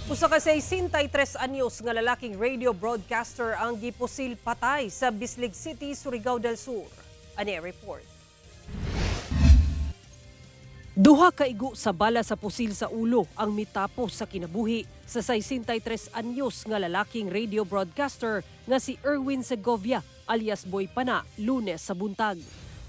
Usa ka 63 anyos nga lalaking radio broadcaster ang gipusil patay sa Bislig City, Surigao del Sur. Ani report. Duha ka igo sa bala sa pusil sa ulo ang mitapos sa kinabuhi sa 63 anyos nga lalaking radio broadcaster nga si Erwin Segovia alias Boy Pana, Lunes sa buntag.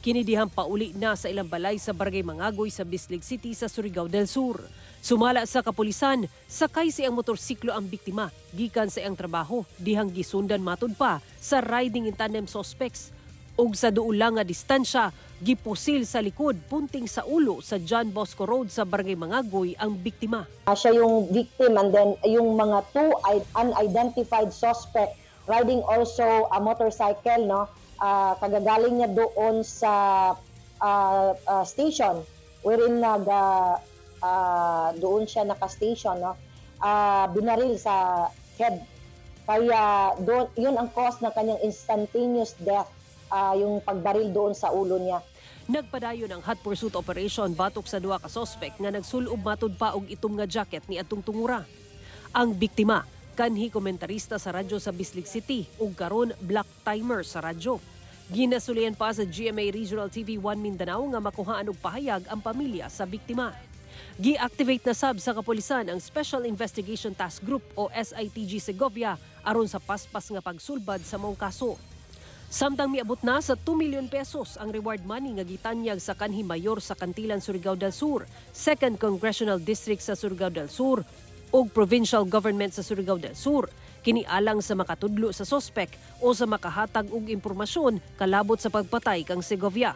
Kini dihang pauli na sa ilang balay sa Barangay Mangagoy sa Bislig City sa Surigao del Sur. Sumala sa kapulisan, sakay sa iyang motorsiklo ang biktima gikan sa iyang trabaho dihang gisundan matud pa sa riding in tandem suspects ug sa duol lang nga distansya gipusil sa likod punting sa ulo sa John Bosco Road sa Barangay Mangagoy ang biktima. Siya yung victim and then yung mga two unidentified suspect riding also a motorcycle, no, kagagaling niya doon sa station wherein nag doon siya naka-station, no, binaril sa head, kaya doon yun ang cause ng kanyang instantaneous death, yung pagbaril doon sa ulo niya. Nagpadayon ang hot pursuit operation batok sa duha ka suspect nga nagsulob matud pa og itom nga jacket ni atong tungura. Ang biktima kanhi komentarista sa radyo sa Bislig City ug karon block timer sa radyo. Ginasulian pa sa GMA Regional TV 1 Mindanao nga makuhaan og pahayag ang pamilya sa biktima. Gi-activate na sab sa kapulisan ang Special Investigation Task Group o SITG Segovia aron sa paspas nga pagsulbad sa maong kaso. Samtang miabot na sa 2 million pesos ang reward money nga gitanyag sa kanhi mayor sa Cantilan, Surigao del Sur, 2nd Congressional District sa Surigao del Sur ug provincial government sa Surigao del Sur. Kini alang sa makatudlo sa sospek o sa makahatag og impormasyon kalabot sa pagpatay kang Segovia.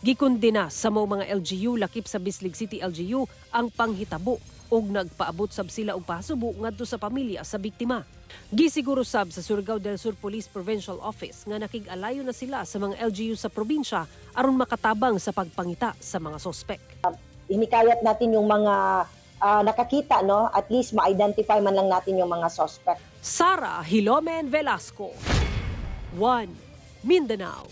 Gikondena sa mga LGU lakip sa Bislig City LGU ang panghitabo ug nagpaabot sab sila og pasubo ngadto sa pamilya sa biktima. Gisiguro sab sa Surigao del Sur Police Provincial Office nga nakig-alayo na sila sa mga LGU sa probinsya aron makatabang sa pagpangita sa mga sospek. Hinikayat natin yung mga nakakita, no, at least ma-identify man lang natin yung mga suspect. Sara Hilomen Velasco. 1 Mindanao.